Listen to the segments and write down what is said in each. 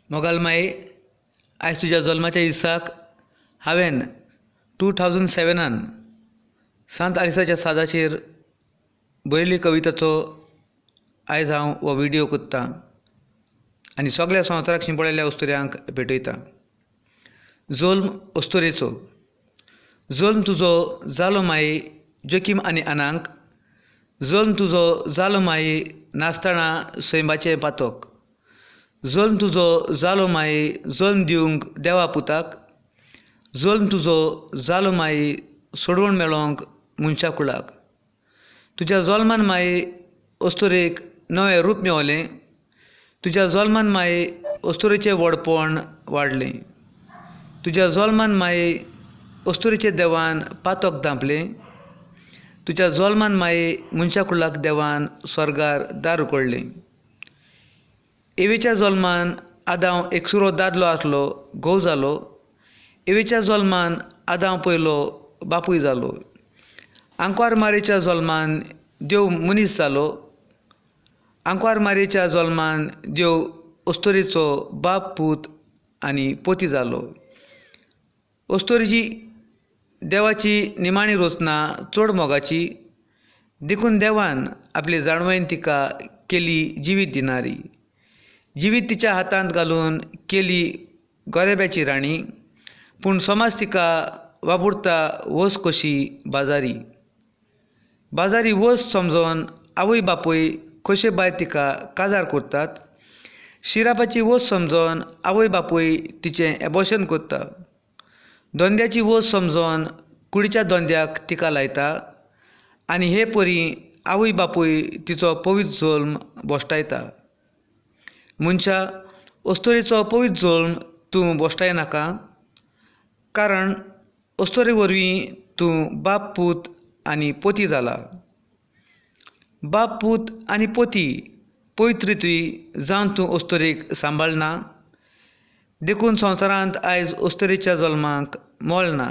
मोगाल माई, आयज तुज्या जल्माच्या दिसाक हांवें 2007 सांत आलीसाच्या सादाचेर बरयल्ली कविताचो आयज हांव हो विडियो कोत्तां आनी सगळ्या संवसाराक शिंपडिल्ल्या अस्तुऱ्यांक भेटयतां. जल्म अस्तुरेचो. जल्म तुजो जालो माई जोकीम आनी आनाक, जल्म तुजो जालो माई नासतना सैमाचें पातक, जल्म तुजो जालो माई जल्म दिवंक देवा पुताक, जल्म तुजो जालो माई सोडवण मेळोंक मनशा कुळाक. तुज्या जल्मान माई अस्तुरेक नवें रूप मेवलें, तुज्या जल्मान माई अस्तुरेचें व्हडपण वाडलें, तुज्या जल्मान माई अस्तुरेचें देवान पातक धांपलें, तुज्या जल्मान माई मनशा कुळाक देवान स्वर्गार दार उगडलें. एवेच्या जल्मान आदांव एकसुरो दादलो आसलो, घोव जालो. एवेच्या जल्मान आदांव पयलो बापूय जालो. आंकवार मारयेच्या जल्मान देव मनीस जालो. आंकवार मारयेच्या जल्मान देव अस्तुरेचो बाप, पूत आनी पोती जालो. अस्तुरेची देवाची निमाणी रचना चड मोगाची, देखून देवान आपले जाणवयन तिका केली जिवीत दिनारी. जिवीत तिच्या हातांत घालून केली गोरेब्याची राणी, पूण समाज तिका वावुरता वस कशी बाजारी. बाजारी वस समजोन आवय बापूय खोशे बाय तिका काजार करतात. शिरापाची वस समजोन आवय बापूय तिचें एबॉर्शन करता. धंद्याची वस समजोन कुडीच्या धंद्याक तिका लायता आनी हे परी आवय बापूय तिचो पवित्र जल्म भश्टायता. मनशा, अस्तुरेचो पवित्र जल्म तूं भश्टायनाका, कारण अस्तुरे वरवीं तूं बाप, पूत आनी पोती जाला. बाप, पूत आनी पोती पवित्रती जावन तूं अस्तुरेक सांबाळना, देखून संवसारांत आयज अस्तुरेच्या जल्माक मोल ना.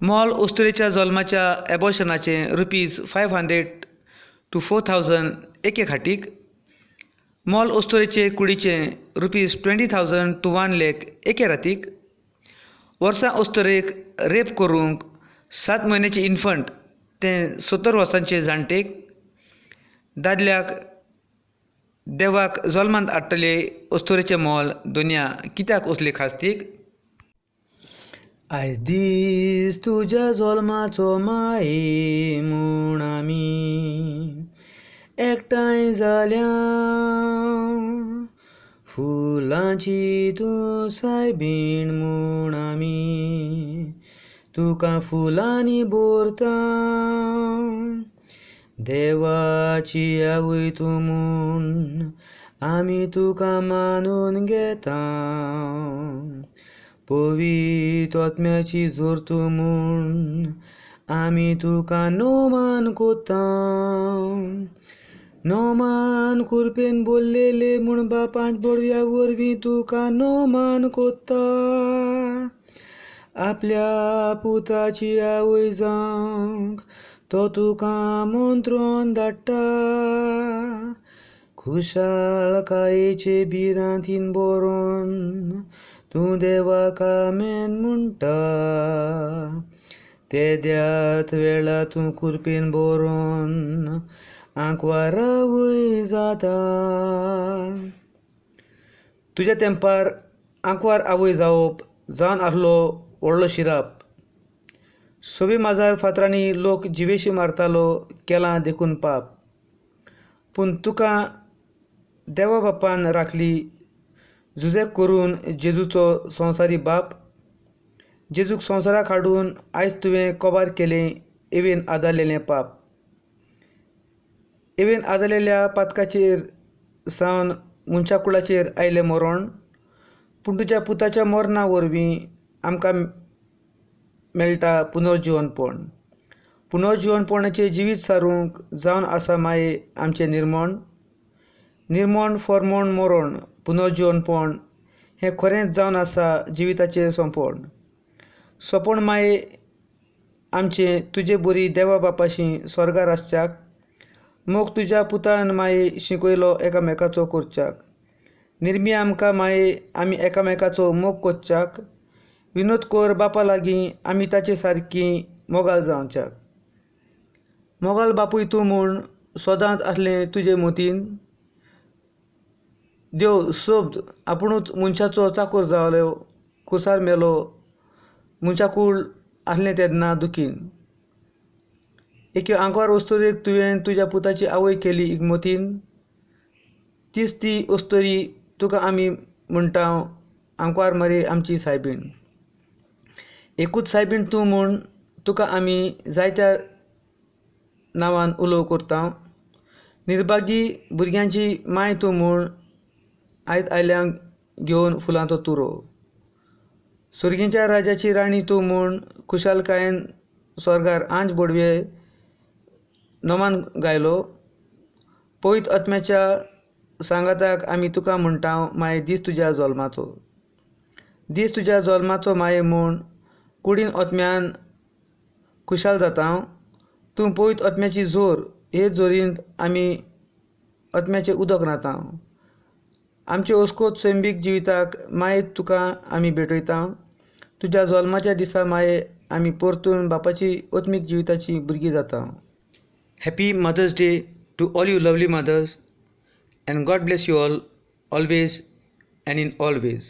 मोल अस्तुरेच्या जल्माच्या एबॉर्शनाचें ₹500 to 4000 एके खाटीक, मोल अस्तुरेचे कुडीचें ₹20,000 to 1 lakh एके रातीक. वर्सां अस्तुरेक रेप करूंक 7 म्हयन्याचे इन्फंट तें 70 वर्सांचे जाणटेक, दादल्याक देवाक जल्मांत हाडटले अस्तुरेचें मोल दुनिया कित्याक असली खास्तीक. आयज दीस तुज्या जल्माचो माये म्हूण आमी एकठांय जाल्या, फुलांची तूं सायबीण म्हूण आमी तुका फुलांनी भरता. देवाची आवय तूं म्हूण आमी तुका मानून घेता, पवित्र आत्म्याची जोर तूं म्हूण आमी तुका नोमान कोत्ता. नोमान कुरपेन बोल्लेले म्हूण बापान बडव्या वरवीं तुका नोमान कोत्ता. आपल्या पुताची आवय जावंक तो तुका मंत्रोन धाडटा. खुशालकायेचे भिरांतीन बरोवन तूं देवाक आमेन म्हणटा. तेद्याच वेळा तूं कुरपेन बरोवन आंकवार आवय जाता. तुज्या तेंपार आंकवार आवय जावप जावन आसलो व्हडलो शिराप. सवी माजार फातरांनी लोक जिवेशी मारतालो केलां देखून पाप, पूण तुका देवा बापान राखली जुजेक करून जेजूचो संवसारी बाप. जेजूक संवसाराक हाडून आयज तुवें कबार केलें एवेन आदारलेलें पाप. एवेन आदारलेल्या पातकाचेर सावन मनशा कुळाचेर आयलें मरण, पूण तुज्या पुताच्या मरणा वरवीं आमकां मेळटा पुनर्जिवनपण. पुनर्जिवनपणाचें जिवीत सारूंक जावन आसा माये आमचें निर्मण. निर्मण फॉर्मण मरण पुनर्जिवनपण हें खरेंच जावन आसा जिविताचें सोंपण. सोंपण माये आमचें तुजे बरी देवा बापाशी स्वर्गार आसच्याक, मोग तुज्या पुतान माये शिकयलो एकामेकाचो करच्याक. निर्मी आमकां माये आमी एकामेकाचो मोग कोच्चाक. विनोद कोर बापा लागीं आमी ताचे सारकीं मोगाळ जावच्याक. मोगाळ बापूय तूं म्हूण सदांच आसलें तुजे मतीन. देव शब्द आपुणूच मनशाचो चाकोर जालो खुर्सार मेलो मनशा कूड आसलें तेन्ना दुखीन. एके आंकवार अस्तुरेक तुवें तुज्या पुताची आवय केली इगमतीन. तीच ती अस्तुरी तुका आमी म्हणटा आंकवार मरे आमची सायबीण. एकूच सायबीण तूं म्हूण तुका आमी जायत्या नांवान उलो करता. निर्भागी भुरग्यांची माय तूं म्हूण आयज आयल्या घेवन फुलांचो तुरो. सुर्गीच्या राजाची राणी तूं म्हूण खुशालकायेन स्वर्गार आंज बोडवे नमान गायलो. पवित्र आत्म्याच्या सांगाताक आमी तुका म्हणटा माये दीस तुज्या जल्माचो. दीस तुज्या जल्माचो माये म्हूण कुडीन आत्म्यान खुशाल जाता. तूं पवित्र आत्म्याची जोर हे जोरींत आमी आत्म्याचें उदक न्हाता. आमचे ओस्कोत सैमीक जिविताक माये तुका आमी भेटयता. तुज्या जल्माच्या दिसा माये आमी परतून बापाची आत्मीक जिविताची भुरगीं जाता. Happy Mother's Day to all you lovely mothers and God bless you all always and in all ways.